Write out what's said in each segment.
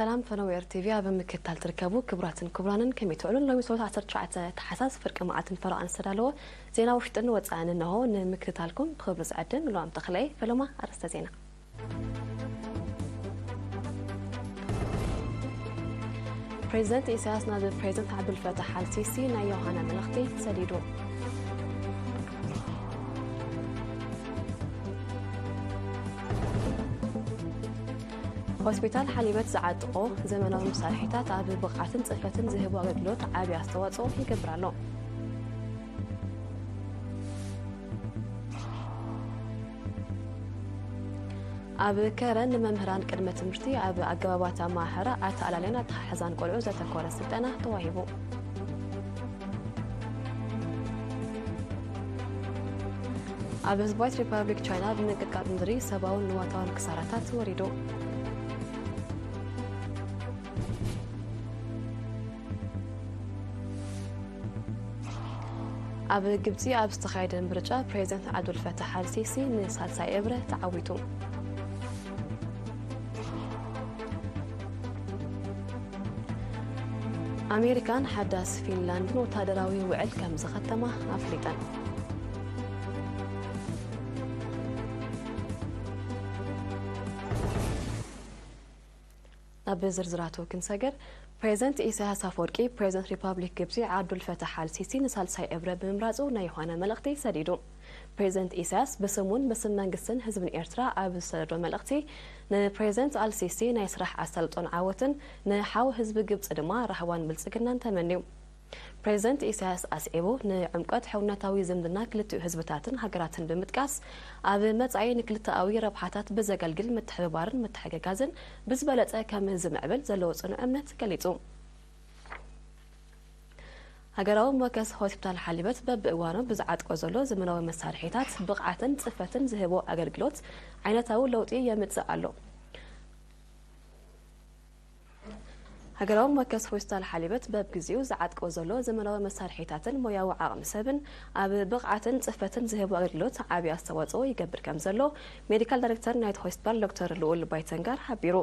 ሰላም ፈነዌር ቲቪ ኣብ ምክትታል ትርከቡ ክቡራትን ክቡራንን ከመይ ትውዕሉን? ሎሚ ሰሉስ ዓሰርተ ትሽዓተ ታሕሳስ ፍርቂ መዓልትን ፈረቓን ዝተዳለወ ዜና ውሽጥን ወጻእን እንሆ ንምክትታልኩም ብኽብሪ ዝዕድም ሉዋም ተኽለየ። ፈለማ ኣርእስተ ዜና። ፕሬዚደንት ኢሳያስ ናብ ፕሬዚደንት ዓብዱልፈታሕ ኣልሲሲ ናይ ዮሃና መልእኽቲ ሰዲዱ። ሆስፒታል ሓሊበት ዝዓጥቖ ዘመናዊ መሳርሒታት ኣብ ብቕዓትን ጽፈትን ዝህቦ ኣገልግሎት ዓቢ ኣስተዋጽኦ ይገብር ኣሎ። ኣብ ከረን ንመምህራን ቅድመ ትምህርቲ ኣብ ኣገባባት ኣመሃህራ ኣተኣላልያን ኣተሓሕዛን ቆልዑ ዘተኮረ ስልጠና ተዋሂቡ። ኣብ ህዝባዊት ሪፓብሊክ ቻይና ብምንቅጥቃጥ ምድሪ ሰብኣውን ንዋታውን ክሳራታት ወሪዱ። ኣብ ግብጺ ኣብ ዝተኻየደ ምርጫ ፕሬዚደንት ዓብዱልፈታሕ ኣልሲሲ ንሳልሳይ እብረ ተዓዊቱ። ኣሜሪካን ሓዳስ ፊንላንድን ወታደራዊ ውዕል ከም ዝኸተማ ኣፍሊጠን። ናብ ዝርዝራቱ ክንሰግር፣ ፕሬዚደንት ኢሳያስ ኣፈወርቂ ፕሬዚደንት ሪፓብሊክ ግብጺ ዓብዱልፈታሕ ኣልሲሲ ንሳልሳይ እብረ ብምምራጹ ናይ ዮሃና መልእኽቲ ሰዲዱ። ፕሬዚደንት ኢሳያስ ብስሙን ብስም መንግስትን ህዝብን ኤርትራ ኣብ ዝሰደዶ መልእኽቲ፣ ንፕሬዚደንት ኣልሲሲ ናይ ስራሕ ኣሳልጦን ዓወትን፣ ንሓው ህዝቢ ግብጺ ድማ ራህዋን ብልጽግናን ተመንዩ። ፕሬዚደንት ኢሳያስ ኣስዒቡ፣ ንዕምቆት ሕውነታዊ ዝምድና ክልቲኡ ህዝብታትን ሃገራትን ብምጥቃስ፣ ኣብ መጻኢ ንክልተኣዊ ረብሓታት ብዘገልግል ምትሕብባርን ምትሕግጋዝን ብዝበለጸ ከም ዝምዕብል ዘለዎ ጽኑዕ እምነት ገሊጹ። ሃገራዊ መወከሲ ሆስፒታል ሓሊበት በብእዋኑ ብዝዓጥቆ ዘሎ ዘመናዊ መሳርሒታት ብቕዓትን ጽፈትን ዝህቦ ኣገልግሎት ዓይነታዊ ለውጢ የምጽእ ኣሎ። ሃገራዊ መወከሲ ሆስፒታል ሓሊበት በብግዜኡ ዝዓጥቆ ዘሎ ዘመናዊ መሳርሒታትን ሞያዊ ዓቕሚ ሰብን ኣብ ብቕዓትን ጽፈትን ዝህቦ ኣገልግሎት ዓቢ ኣስተዋጽኦ ይገብር ከም ዘሎ ሜዲካል ዳይሬክተር ናይቲ ሆስፒታል ዶክተር ልኡል ባይተንጋር ሓቢሩ።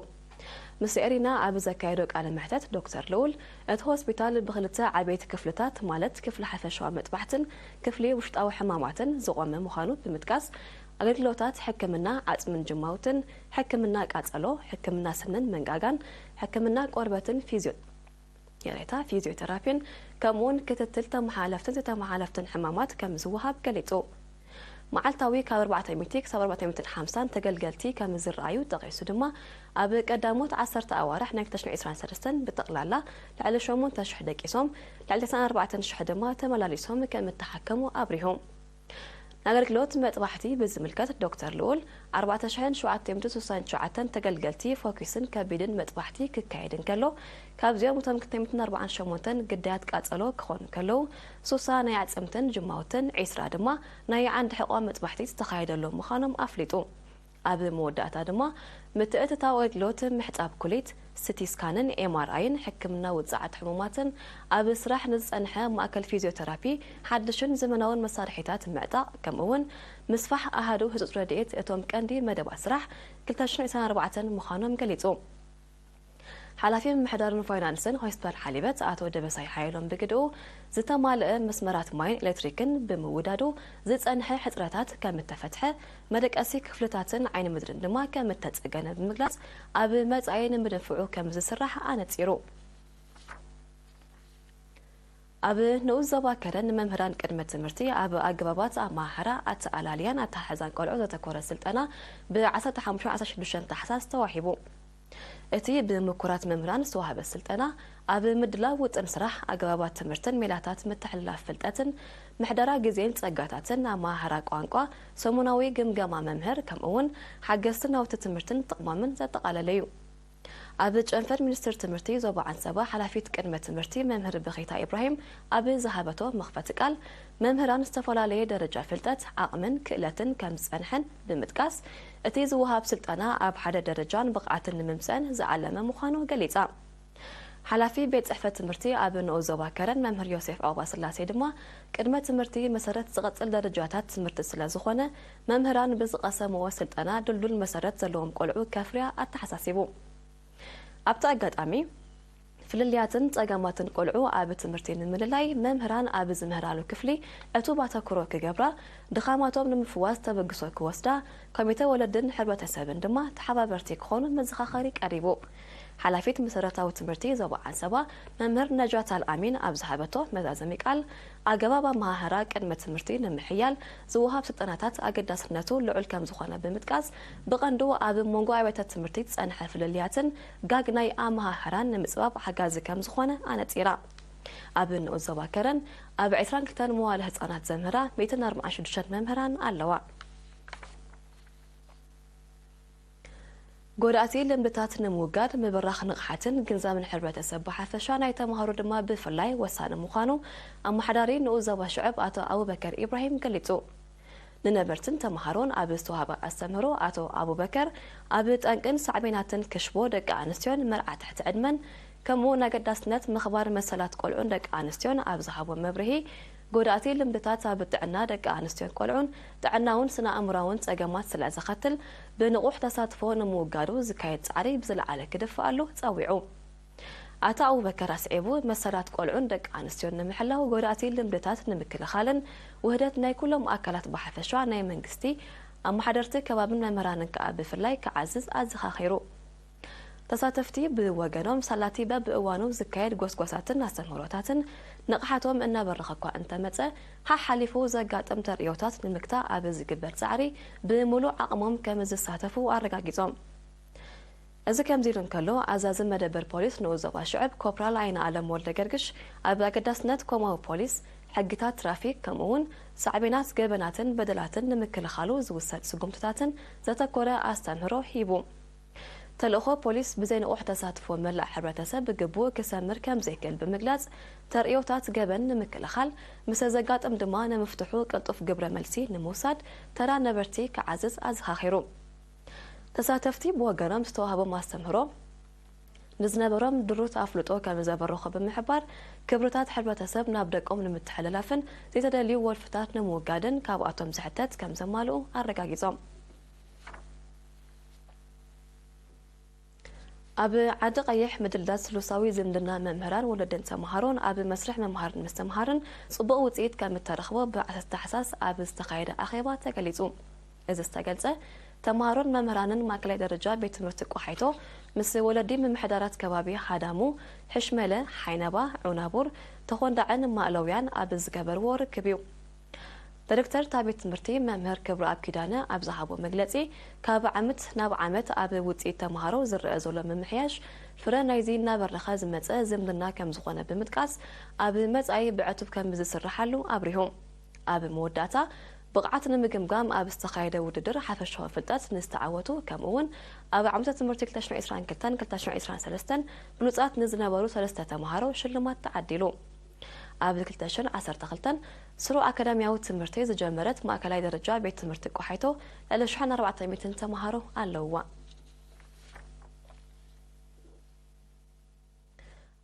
ምስ ኤሪና ኣብ ዘካየዶ ቃለ መሕተት ዶክተር ልኡል፣ እቲ ሆስፒታል ብክልተ ዓበይቲ ክፍልታት ማለት ክፍሊ ሓፈሻዊ መጥባሕትን ክፍሊ ውሽጣዊ ሕማማትን ዝቖመ ምዃኑ ብምጥቃስ፣ ኣገልግሎታት ሕክምና ዓጽምን ጅማውትን፣ ሕክምና ቃጸሎ፣ ሕክምና ስንን መንጋጋን፣ ሕክምና ቆርበትን ፊዝዮ የሬታ ፊዚዮቴራፒን ከምኡውን ክትትል ተመሓላለፍትን ዘይተመሓላለፍትን ሕማማት ከም ዝወሃብ ገሊጹ። መዓልታዊ ካብ ኣርባዕተ ሚእቲ ክሳብ ኣርባዕተ ሚእትን ሓምሳን ተገልገልቲ ከም ዝረኣዩ ጠቒሱ ድማ፣ ኣብ ቀዳሞት ዓሰርተ ኣዋርሕ ናይ ክልተ ሽሕን ዕስራን ሰለስተን ብጠቕላላ ልዕሊ ሸሞንተ ሽሕ ደቂሶም፣ ልዕሊ ተስዓን ኣርባዕተን ሽሕ ድማ ተመላሊሶም ከም እተሓከሙ ኣብሪሁ። ንኣገልግሎት መጥባሕቲ ብዝምልከት ዶክተር ልኡል፣ ኣርባዕተ ሽሕን ሸውዓተ ሚእትን ስሳን ትሽዓተን ተገልገልቲ ፎኪስን ከቢድን መጥባሕቲ ክካየድ እንከሎ፣ ካብዚኦም እቶም ክልተ ሚእትን ኣርባዓን ሸሞንተን ግዳያት ቃጸሎ ክኾኑ እንከለዉ፣ ሱሳ ናይ ኣዕጽምትን ጅማውትን፣ ዒስራ ድማ ናይ ዓንዲ ሕቖ መጥባሕቲ ዝተኻየደሎም ምዃኖም ኣፍሊጡ። ኣብ መወዳእታ ድማ ምትእትታው ኣገልግሎት ምሕጻብ ኩሊት፣ ሲቲ ስካንን ኤምኣርኣይን፣ ሕክምና ውጽዓት ሕሙማትን ኣብ ስራሕ ንዝጸንሐ ማእከል ፊዚዮተራፒ ሓድሽን ዘመናውን መሳርሒታት ምዕጣቕ፣ ከምኡ'ውን ምስፋሕ ኣሃዱ ህጹጽ ረድኤት እቶም ቀንዲ መደባት ስራሕ ክልተ ሽሕን ዕስራን ኣርባዕተን ምዃኖም ገሊጹ። ሓላፊ ምምሕዳርን ፋይናንስን ሆስፒታል ሓሊበት ኣቶ ደበሳይ ሓየሎም ብግድኡ፣ ዝተማልአ መስመራት ማይን ኤሌክትሪክን ብምውዳዱ ዝጸንሐ ሕጽረታት ከም እተፈትሐ፣ መደቀሲ ክፍልታትን ዓይኒ ምድርን ድማ ከም እተጸገነ ብምግላጽ፣ ኣብ መጻኢ ንምድንፍዑ ከም ዝስራሕ ኣነጺሩ። ኣብ ንኡስ ዞባ ከረን ንመምህራን ቅድመ ትምህርቲ ኣብ ኣገባባት ኣመሃህራ፣ ኣተኣላልያን ኣተሓሕዛን ቆልዑ ዘተኮረ ስልጠና ብ ዓሰርተ ሓሙሽተ ዓሰርተ ሽዱሽተ ታሕሳስ ተዋሂቡ። እቲ ብምኩራት መምህራን ዝተዋህበ ስልጠና፣ ኣብ ምድላው ውጥን ስራሕ፣ ኣገባባት ትምህርትን ሜላታት ምትሕልላፍ ፍልጠትን፣ ምሕደራ ግዜን ጸጋታትን፣ ኣመሃህራ ቋንቋ፣ ሰሙናዊ ግምገማ መምህር፣ ከምኡ'ውን ሓገዝቲ ናውቲ ትምህርትን ጥቕሞምን ዘጠቓለለ እዩ። ኣብ ጨንፈር ሚኒስትር ትምህርቲ ዞባ ዓንሰባ ሓላፊት ቅድመ ትምህርቲ መምህር ብኺታ ኢብራሂም ኣብ ዝሃበቶ መኽፈቲ ቃል፣ መምህራን ዝተፈላለየ ደረጃ ፍልጠት፣ ዓቕምን ክእለትን ከም ዝጸንሐን ብምጥቃስ፣ እቲ ዝወሃብ ስልጠና ኣብ ሓደ ደረጃን ብቕዓትን ንምምጸን ዝዓለመ ምዃኑ ገሊጻ። ሓላፊ ቤት ጽሕፈት ትምህርቲ ኣብ ንኡስ ዞባ ከረን መምህር ዮሴፍ ዑቕባስላሴ ድማ፣ ቅድመ ትምህርቲ መሰረት ዝቐጽል ደረጃታት ትምህርቲ ስለ ዝኾነ፣ መምህራን ብዝቐሰምዎ ስልጠና ድልዱል መሰረት ዘለዎም ቆልዑ ከፍርያ ኣተሓሳሲቡ። ኣብቲ ኣጋጣሚ፣ ፍልልያትን ጸገማትን ቆልዑ ኣብ ትምህርቲ ንምልላይ፣ መምህራን ኣብ ዝምህራሉ ክፍሊ ዕቱብ ኣተኩሮ ክገብራ፣ ድኻማቶም ንምፍዋስ ተበግሶ ክወስዳ፣ ኮሚተ ወለድን ሕብረተሰብን ድማ ተሓባበርቲ ክኾኑ መዘኻኸሪ ቀሪቡ። ሓላፊት መሰረታዊ ትምህርቲ ዞባ ዓንሰባ መምህር ነጃት ኣልኣሚን ኣብ ዝሃበቶ መዛዘሚ ቃል፣ ኣገባብ ኣመሃህራ ቅድመ ትምህርቲ ንምሕያል ዝወሃብ ስልጠናታት ኣገዳስነቱ ልዑል ከም ዝኾነ ብምጥቃስ፣ ብቐንዱ ኣብ መንጎ ኣብያተ ትምህርቲ ዝጸንሐ ፍልልያትን ጋግ ናይ ኣመሃህራን ንምጽባብ ሓጋዚ ከም ዝኾነ ኣነጺራ። ኣብ ንኡስ ዞባ ከረን ኣብ ዕስራን ክልተን መዋለ ህጻናት ዘምህራ ሚእትን ኣርባዓን ሽዱሽተን መምህራን ኣለዋ። ጎዳእቲ ልምድታት ንምውጋድ ምብራኽ ንቕሓትን ግንዛብን ሕብረተሰብ ብሓፈሻ ናይ ተምሃሮ ድማ ብፍላይ ወሳኒ ምዃኑ ኣመሓዳሪ ንኡስ ዞባ ሽዕብ ኣቶ ኣቡበከር ኢብራሂም ገሊጹ። ንነበርትን ተምሃሮን ኣብ ዝተዋህበ ኣስተምህሮ ኣቶ ኣቡበከር ኣብ ጠንቅን ሳዕቤናትን ክሽቦ ደቂ ኣንስትዮን መርዓ ትሕቲ ዕድመን ከምኡ እውን ኣገዳስነት ምኽባር መሰላት ቆልዑን ደቂ ኣንስትዮን ኣብ ዝሃቦ መብርሂ ጎዳእቲ ልምድታት ኣብ ጥዕና ደቂ ኣንስትዮን ቆልዑን ጥዕናውን ስነ ኣእምራውን ጸገማት ስለ ዘኸትል ብንቑሕ ተሳትፎ ንምውጋዱ ዝካየድ ጻዕሪ ብዝለዓለ ክድፍኣሉ ጸዊዑ። ኣቶ ኣቡበከር ኣስዒቡ መሰላት ቆልዑን ደቂ ኣንስትዮን ንምሕላው ጎዳእቲ ልምድታት ንምክልኻልን ውህደት ናይ ኩሎም ኣካላት ብሓፈሻ ናይ መንግስቲ ኣመሓደርቲ ከባብን መምህራንን ከኣ ብፍላይ ክዓዝዝ ኣዘኻኺሩ። ተሳተፍቲ ብወገኖም ሳላቲ በብእዋኑ ዝካየድ ጎስጓሳትን ኣስተምህሮታትን ንቕሓቶም እናበረኸ እኳ እንተመጸ ሓሓሊፉ ዘጋጥም ተርእዮታት ንምግታእ ኣብ ዝግበር ጻዕሪ ብምሉእ ዓቕሞም ከም ዝሳተፉ ኣረጋጊጾም። እዚ ከምዚ ኢሉ እንከሎ ኣዛዚ መደበር ፖሊስ ንኡስ ዞባ ሽዕብ ኮፕራል ኣይነ ኣለም ወልደ ገርግሽ ኣብ ኣገዳስነት ኮማዊ ፖሊስ ሕግታት ትራፊክ ከምኡ እውን ሳዕቤናት ገበናትን በደላትን ንምክልኻሉ ዝውሰድ ስጉምትታትን ዘተኮረ ኣስተምህሮ ሂቡ። ተልእኾ ፖሊስ ብዘይንቑሕ ተሳትፎ መላእ ሕብረተሰብ ብግቡእ ክሰምር ከም ዘይክእል ብምግላጽ ተርእዮታት ገበን ንምክልኻል ምስ ዘጋጥም ድማ ንምፍትሑ ቅልጡፍ ግብረ መልሲ ንምውሳድ ተራ ነበርቲ ክዓዝዝ ኣዘኻኺሩ። ተሳተፍቲ ብወገኖም ዝተዋህቦም ኣስተምህሮ ንዝነበሮም ድሩት ኣፍልጦ ከም ዘበረኹ ብምሕባር ክብርታት ሕብረተሰብ ናብ ደቆም ንምትሕልላፍን ዘይተደልዩ ወልፍታት ንምውጋድን ካብኣቶም ዝሕተት ከም ዘማልኡ ኣረጋጊጾም። ኣብ ዓዲ ቀይሕ ምድልዳል ስሉሳዊ ዝምድና መምህራን ወለድን ተምሃሮን ኣብ መስርሕ መምሃርን ምስትምሃርን ጽቡቕ ውጽኢት ከም እተረኽቦ ብዓሰርተ ታሕሳስ ኣብ ዝተኻየደ ኣኼባ ተገሊጹ። እዚ ዝተገልጸ ተምሃሮን መምህራንን ማእከላይ ደረጃ ቤት ትምህርቲ ቆሓይቶ ምስ ወለዲ ምምሕዳራት ከባቢ ሃዳሙ፣ ሕሽመለ፣ ሓይነባ፣ ዑናቡር፣ ተኾንዳዕን ማእለውያን ኣብ ዝገበርዎ ርክብ እዩ። ዳይሬክተር እታ ቤት ትምህርቲ መምህር ክብረኣብ ኪዳነ ኣብ ዝሃቦ መግለጺ፣ ካብ ዓመት ናብ ዓመት ኣብ ውጽኢት ተምሃሮ ዝረኣ ዘሎ ምምሕያሽ ፍረ ናይዚ እናበረኸ ዝመጸ ዝምድና ከም ዝኾነ ብምጥቃስ፣ ኣብ መጻኢ ብዕቱብ ከም ዝስርሓሉ ኣብሪሁ። ኣብ መወዳእታ፣ ብቕዓት ንምግምጋም ኣብ ዝተኻየደ ውድድር ሓፈሻዊ ፍልጠት ንዝተዓወቱ፣ ከምኡ እውን ኣብ ዓመተ ትምህርቲ ክልተ ሽሕን ዕስራን ክልተን ክልተ ሽሕን ዕስራን ሰለስተን ብሉጻት ንዝነበሩ ሰለስተ ተምሃሮ ሽልማት ተዓዲሉ። ኣብ ክልተ ሽሕን ዓሰርተ ክልተን ስሩዕ ኣካዳሚያዊ ትምህርቲ ዝጀመረት ማእከላይ ደረጃ ቤት ትምህርቲ ቆሓይቶ ልዕሊ ሽሕን ኣርባዕተ ሚእትን ተምሃሮ ኣለውዋ።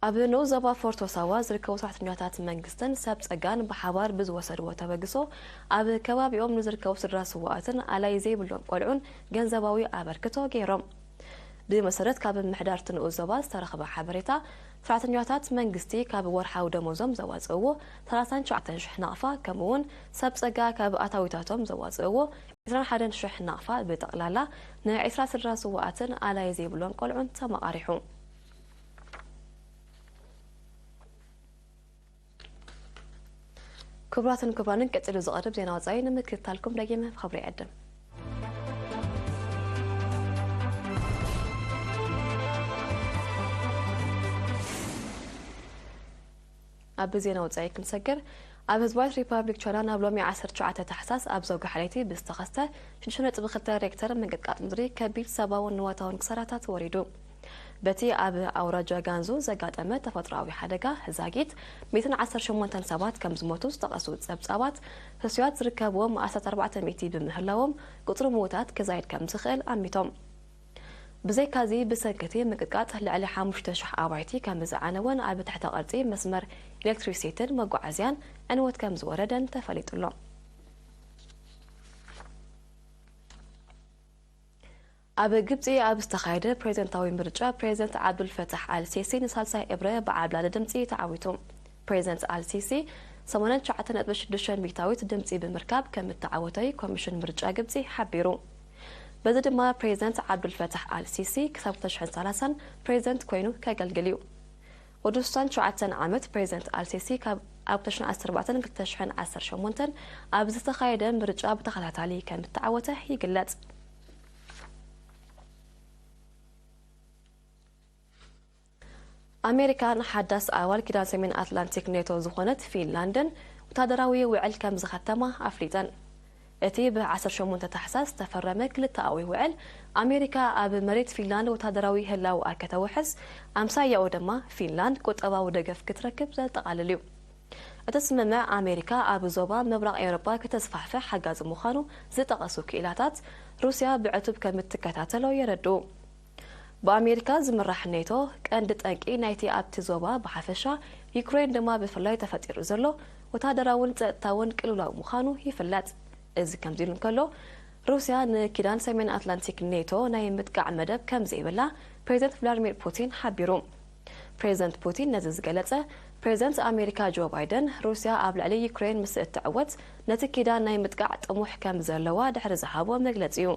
ኣብ ንኡስ ዞባ ፎርቶ ሳዋ ዝርከቡ ሰራሕተኛታት መንግስትን ሰብ ጸጋን ብሓባር ብዝወሰድዎ ተበግሶ፣ ኣብ ከባቢኦም ንዝርከቡ ስድራ ስውኣትን ኣላይ ዘይብሎም ቆልዑን ገንዘባዊ ኣበርክቶ ገይሮም። ብመሰረት ካብ ምምሕዳር እቲ ንኡስ ዞባ ዝተረኽበ ሓበሬታ፣ ሰራሕተኛታት መንግስቲ ካብ ወርሓዊ ደሞዞም ዘዋጽእዎ ሰላሳን ትሽዓተን ሽሕ ናቕፋ፣ ከምኡ እውን ሰብ ጸጋ ካብ ኣታዊታቶም ዘዋጽእዎ ዕስራን ሓደን ሽሕ ናቕፋ፣ ብጠቕላላ ንዕስራ ስድራ ስውኣትን ኣላይ ዘይብሎም ቆልዑን ተመቓሪሑ። ክቡራትን ክቡራንን፣ ቀጺሉ ዝቐርብ ዜና ወጻኢ ንምክትታልኩም ደጊመ ብኽብሪ ይዕድም። ኣብ ዜና ወጻኢ ክንሰግር፣ ኣብ ህዝባዊት ሪፓብሊክ ቻይና ናብ ሎሚ ዓሰርተ ትሽዓተ ታሕሳስ ኣብ ዘውጊ ሓለይቲ ብዝተኸስተ ሽዱሽተ ነጥቢ ክልተ ሬክተር ምንቅጥቃጥ ምድሪ ከቢድ ሰብኣውን ንዋታውን ክሳራታት ወሪዱ። በቲ ኣብ ኣውራጃ ጋንዙ ዘጋጠመ ተፈጥሮኣዊ ሓደጋ ዛጊት ሚእትን ዓሰርተ ሸሞንተን ሰባት ከም ዝሞቱ ዝጠቐሱ ጸብጻባት፣ ህሱያት ዝርከብዎም ኣስታት ኣርባዕተ ሚእቲ ብምህላዎም፣ ቁጽሪ ምዉታት ክዛይድ ከም ዝኽእል ኣሚቶም። ብዘይካዚ፣ ብሰንኪ እቲ ምንቅጥቃጥ ልዕሊ ሓሙሽተ ሽሕ ኣባይቲ ከም ዝዓነወን ኣብ ትሕተ ቅርጺ መስመር ኤሌክትሪሲቲን መጓዓዝያን ዕንወት ከም ዝወረደን ተፈሊጡ ኣሎ። ኣብ ግብጺ ኣብ ዝተኻየደ ፕሬዝደንታዊ ምርጫ፣ ፕሬዝደንት ዓብዱልፈታሕ ኣልሲሲ ንሳልሳይ እብረ ብዓብላሊ ድምጺ ተዓዊቱ። ፕሬዝደንት ኣልሲሲ ሰማንያን ትሽዓተ ነጥቢ ሽዱሽተ ሚእታዊት ድምጺ ብምርካብ ከም እተዓወተ እዩ ኮሚሽን ምርጫ ግብጺ ሓቢሩ። በዚ ድማ ፕሬዝደንት ዓብዱልፈታሕ ኣልሲሲ ክሳብ ክልተ ሽሕን ሰላሳን ፕሬዝደንት ኮይኑ ከገልግል እዩ። ወዲ ስሳን ትሽዓተን ዓመት ፕሬዝደንት ኣልሲሲ ካብ ኣብ ክልተ ሽሕን ዓሰርተ ኣርባዕተን ክልተ ሽሕን ዓሰርተ ሸሞንተን ኣብ ዝተኻየደ ምርጫ ብተኸታታሊ ከም እተዓወተ ይግለጽ። ኣሜሪካ ንሓዳስ ኣባል ኪዳን ሰሜን ኣትላንቲክ ኔቶ ዝኾነት ፊንላንድን ወታደራዊ ውዕል ከም ዝኸተማ ኣፍሊጠን። እቲ ብ ዓሰርተ ሸሞንተ ታሕሳስ ዝተፈረመ ክልተኣዊ ውዕል፣ ኣሜሪካ ኣብ መሬት ፊንላንድ ወታደራዊ ህላውኣ ከተውሕስ፣ ኣምሳያኡ ድማ ፊንላንድ ቁጠባዊ ደገፍ ክትረክብ ዘጠቓልል እዩ። እቲ ስምምዕ ኣሜሪካ ኣብ ዞባ ምብራቕ ኤውሮጳ ከተስፋሕፍሕ ሓጋዚ ምዃኑ ዝጠቐሱ ክኢላታት፣ ሩስያ ብዕቱብ ከም እትከታተሎ የረድኡ። ብኣሜሪካ ዝምራሕ ኔቶ ቀንዲ ጠንቂ ናይቲ ኣብቲ ዞባ ብሓፈሻ፣ ዩክሬን ድማ ብፍላይ ተፈጢሩ ዘሎ ወታደራውን ጸጥታውን ቅልውላው ምዃኑ ይፍለጥ። እዚ ከምዚ ኢሉ እንከሎ፣ ሩስያ ንኪዳን ሰሜን ኣትላንቲክ ኔቶ ናይ ምጥቃዕ መደብ ከም ዘይብላ ፕሬዝደንት ቭላድሚር ፑቲን ሓቢሩ። ፕሬዝደንት ፑቲን ነዚ ዝገለጸ፣ ፕሬዝደንት ኣሜሪካ ጆ ባይደን ሩስያ ኣብ ልዕሊ ዩክሬን ምስ እትዕወት ነቲ ኪዳን ናይ ምጥቃዕ ጥሙሕ ከም ዘለዋ ድሕሪ ዝሃቦ መግለጺ እዩ።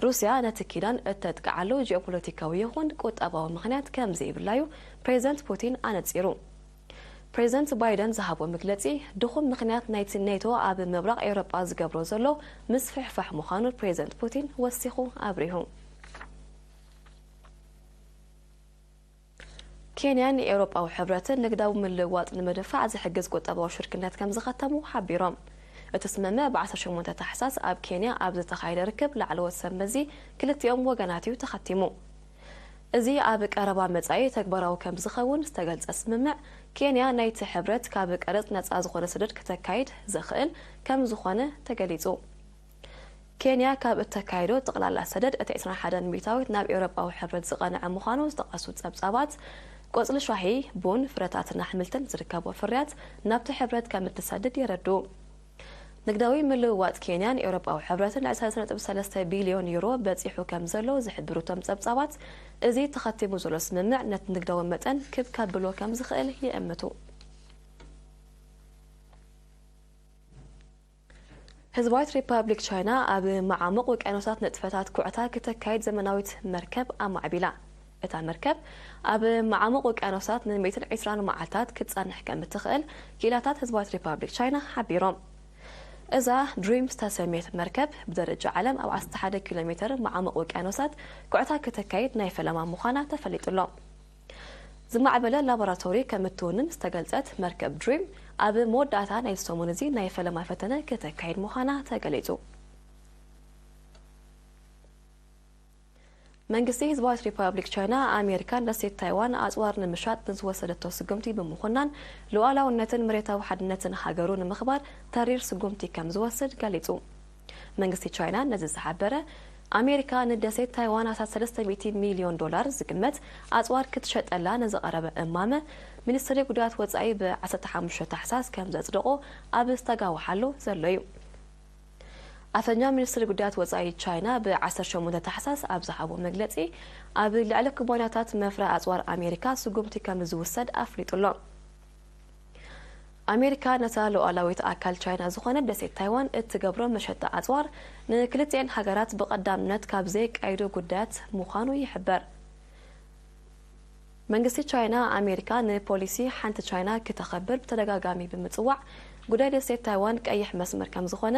ሩስያ ነቲ ኪዳን እተጥቅዓሉ ጂኦፖለቲካዊ ይኹን ቁጠባዊ ምኽንያት ከም ዘይብላ እዩ ፕሬዝደንት ፑቲን ኣነጺሩ። ፕሬዝደንት ባይደን ዝሃቦ መግለጺ፣ ድኹም ምኽንያት ናይቲ ኔቶ ኣብ ምብራቕ ኤውሮጳ ዝገብሮ ዘሎ ምስፍሕፋሕ ምዃኑ ፕሬዝደንት ፑቲን ወሲኹ ኣብሪሁ። ኬንያን ንኤውሮጳዊ ሕብረትን ንግዳዊ ምልውዋጥ ንምድፋዕ ዝሕግዝ ቁጠባዊ ሽርክነት ከም ዝኸተሙ ሓቢሮም። እቲ ስምምዕ ብ ዓሰርተ ሸሞንተ ታሕሳስ ኣብ ኬንያ ኣብ ዝተኻየደ ርክብ ላዕለዎት ሰብ መዚ ክልቲኦም ወገናት እዩ ተኸቲሙ። እዚ ኣብ ቀረባ መጻኢ ተግባራዊ ከም ዝኸውን ዝተገልጸ ስምምዕ፣ ኬንያ ናይቲ ሕብረት ካብ ቀረጽ ነጻ ዝኾነ ሰደድ ከተካይድ ዘኽእል ከም ዝኾነ ተገሊጹ። ኬንያ ካብ እተካይዶ ጠቕላላ ሰደድ እቲ ዕስራን ሓደን ሚእታዊት ናብ ኤውሮጳዊ ሕብረት ዝቐንዐ ምዃኑ ዝጠቐሱ ጸብጻባት፣ ቆጽሊ ሻሂ፣ ቡን፣ ፍረታትን ኣሕምልትን ዝርከቦ ፍርያት ናብቲ ሕብረት ከም እትሰድድ የረድኡ። ንግዳዊ ምልውዋጥ ኬንያን ኤውሮጳዊ ሕብረትን ልዕሊ ሰለስተ ነጥቢ ሰለስተ ቢልዮን ዩሮ በጺሑ ከም ዘሎ ዝሕብሩ እቶም ጸብጻባት፣ እዚ ተኸቲሙ ዘሎ ስምምዕ ነቲ ንግዳዊ መጠን ክብ ከብሎ ከም ዝኽእል ይእምቱ። ህዝባዊት ሪፓብሊክ ቻይና ኣብ መዓሙቕ ውቅያኖሳት ንጥፈታት ኩዕታ ክተካይድ ዘመናዊት መርከብ ኣማዕቢላ። እታ መርከብ ኣብ መዓሙቕ ውቅያኖሳት ን ሚእትን ዕስራን መዓልታት ክትጸንሕ ከም እትኽእል ክኢላታት ህዝባዊት ሪፓብሊክ ቻይና ሓቢሮም። እዛ ድሪም ዝተሰምየት መርከብ ብደረጃ ዓለም ኣብ ዓሰርተ ሓደ ኪሎ ሜትር መዓሙቕ ውቅያኖሳት ኩዕታ ክተካይድ ናይ ፈለማ ምዃና ተፈሊጡ ኣሎ። ዝማዕበለ ላቦራቶሪ ከም እትውንን ዝተገልጸት መርከብ ድሪም፣ ኣብ መወዳእታ ናይዚ ሰሙን እዚ ናይ ፈለማ ፈተነ ክተካይድ ምዃና ተገሊጹ። መንግስቲ ህዝባዊት ሪፓብሊክ ቻይና፣ ኣሜሪካ ንደሴት ታይዋን ኣጽዋር ንምሻጥ ንዝወሰደቶ ስጉምቲ ብምኹናን፣ ሉዓላውነትን መሬታዊ ሓድነትን ሃገሩ ንምኽባር ተሪር ስጉምቲ ከም ዝወስድ ገሊጹ። መንግስቲ ቻይና ነዚ ዝሓበረ፣ ኣሜሪካ ንደሴት ታይዋን ኣስታት ሰለስተ ሚእቲ ሚልዮን ዶላር ዝግመት ኣጽዋር ክትሸጠላ ንዝቐረበ እማመ፣ ሚኒስትሪ ጉዳያት ወጻኢ ብ ዓሰርተ ሓሙሽተ ታሕሳስ ከም ዘጽደቖ ኣብ ዝተጋወሓሉ ዘሎ እዩ። ኣፈኛ ሚኒስትሪ ጉዳያት ወጻኢ ቻይና ብ ዓሰርተ ሸሞንተ ታሕሳስ ኣብ ዝሃቦ መግለጺ፣ ኣብ ልዕሊ ኩባንያታት መፍረ ኣጽዋር ኣሜሪካ ስጉምቲ ከም ዝውሰድ ኣፍሊጡ ኣሎ። ኣሜሪካ ነታ ሉዓላዊት ኣካል ቻይና ዝኾነ ደሴት ታይዋን እትገብሮ መሸጣ ኣጽዋር ንክልቲኤን ሃገራት ብቐዳምነት ካብ ዘየቃይዱ ጉዳያት ምዃኑ ይሕበር። መንግስቲ ቻይና፣ ኣሜሪካ ንፖሊሲ ሓንቲ ቻይና ክተኸብር ብተደጋጋሚ ብምጽዋዕ፣ ጉዳይ ደሴት ታይዋን ቀይሕ መስመር ከም ዝኾነ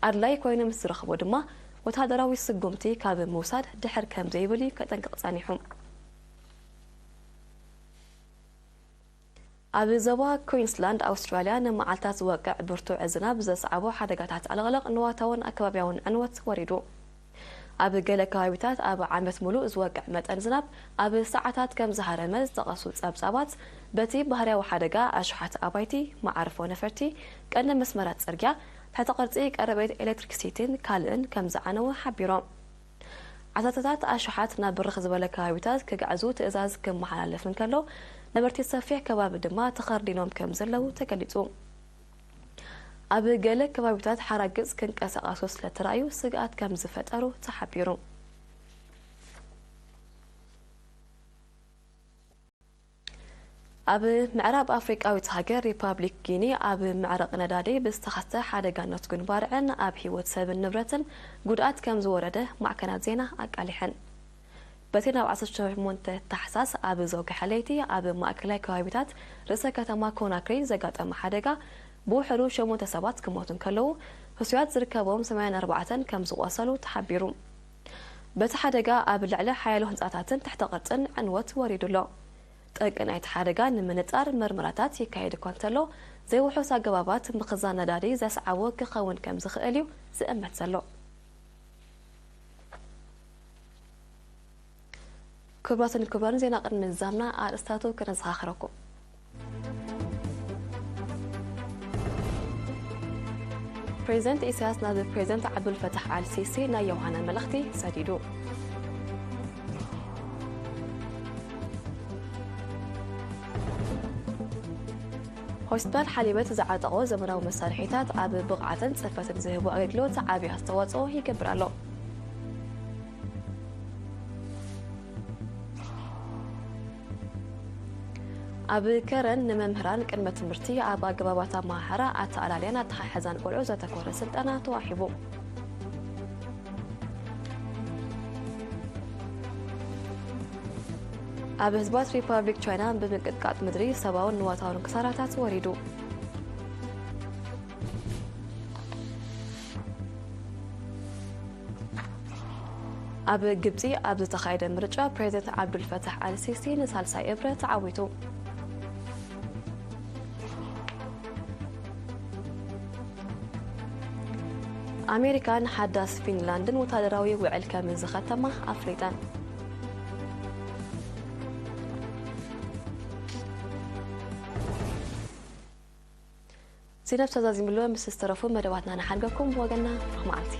ኣድላይ ኮይኑ ምስ ዝረኽቦ ድማ፣ ወተሃደራዊ ስጉምቲ ካብ ምውሳድ ድሕር ከም ዘይብል እዩ ከጠንቅቕ ጸኒሑ። ኣብ ዞባ ኩዊንስላንድ ኣውስትራልያ ንመዓልታት ዝወቅዕ ብርቱዕ ዝናብ ዘስዓቦ ሓደጋታት ዕልቕልቕ ንዋታውን ኣከባብያውን ዕንወት ወሪዱ። ኣብ ገለ ከባቢታት ኣብ ዓመት ሙሉእ ዝወቅዕ መጠን ዝናብ ኣብ ሰዓታት ከም ዝሃረመ ዝጠቐሱ ጸብጻባት፣ በቲ ባህርያዊ ሓደጋ ኣሽሓት ኣባይቲ፣ መዓርፎ ነፈርቲ፣ ቀንዲ መስመራት ጽርግያ፣ ትሕተ ቅርጺ ቀረቤት ኤሌክትሪክሲቲን ካልእን ከም ዝዓነወ ሓቢሮም። ዓሰርተታት ኣሽሓት ናብ ብርኽ ዝበለ ከባቢታት ክግዕዙ ትእዛዝ ክመሓላለፍ እንከሎ፣ ነበርቲ ሰፊሕ ከባቢ ድማ ተኸርዲኖም ከም ዘለዉ ተገሊጹ። ኣብ ገለ ከባቢታት ሓራግጽ ክንቀሳቐሱ ስለ ተራእዩ ስግኣት ከም ዝፈጠሩ ተሓቢሩ። ኣብ ምዕራብ ኣፍሪቃዊት ሃገር ሪፓብሊክ ጊኒ ኣብ መዕረቕ ነዳዲ ብዝተኸስተ ሓደጋ ነትጉን ባርዕን ኣብ ህይወት ሰብን ንብረትን ጉድኣት ከም ዝወረደ ማዕከናት ዜና ኣቃሊሐን። በቲ ናብ ዓሰርተ ሸሞንተ ታሕሳስ ኣብ ዘውግሐ ለይቲ ኣብ ማእከላይ ከባቢታት ርእሰ ከተማ ኮናክሪ ዘጋጠመ ሓደጋ ብውሕዱ ሸሞንተ ሰባት ክሞቱ እንከለዉ፣ ህሱያት ዝርከቦም ሰማንያን ኣርባዕተን ከም ዝቖሰሉ ተሓቢሩ። በቲ ሓደጋ ኣብ ልዕሊ ሓያሎ ህንጻታትን ትሕተ ቅርጽን ዕንወት ወሪዱ ኣሎ። ጠንቂ ናይቲ ሓደጋ ንምንጻር መርመራታት ይካየድ እኳ እንተሎ፣ ዘይውሑስ ኣገባባት ምኽዛን ነዳዲ ዘስዓቦ ክኸውን ከም ዝኽእል እዩ ዝእመት ዘሎ። ክቡራትን ክቡራን፣ ዜና ቅድሚ ምዝዛምና ኣርእስታቱ ከነዘኻኽረኩም። ፕሬዚደንት ኢሳያስ ናብ ፕሬዚደንት ዓብዱልፈታሕ ኣል ሲሲ ናይ ዮሃና መልእኽቲ ሰዲዱ። ሆስፒታል ሓሊበት ዝዓጠቖ ዘመናዊ መሳርሒታት ኣብ ብቕዓትን ጽፈትን ዝህቦ ኣገልግሎት ዓቢ ኣስተዋጽኦ ይገብር ኣሎ። ኣብ ከረን ንመምህራን ቅድመ ትምህርቲ ኣብ ኣገባባት ኣመሃህራ ኣተኣላልያን ኣተሓሕዛን ቆልዑ ዘተኮረ ስልጠና ተዋሂቡ። ኣብ ህዝባት ሪፓብሊክ ቻይና ብምንቅጥቃጥ ምድሪ ሰብኣውን ንዋታውን ክሳራታት ወሪዱ። ኣብ ግብጺ ኣብ ዝተኻየደ ምርጫ ፕሬዚደንት ዓብዱልፈታሕ ኣልሲሲ ንሳልሳይ እብረ ተዓዊቱ። ኣሜሪካን ሓዳስ ፊንላንድን ወታደራዊ ውዕል ከም ዝኸተማ ኣፍሊጠን። ዜና ተዛዚምሉ ምስ ዝተረፉ መደባትና ንሓድገኩም። ወገንና ብሩኽ መዓልቲ።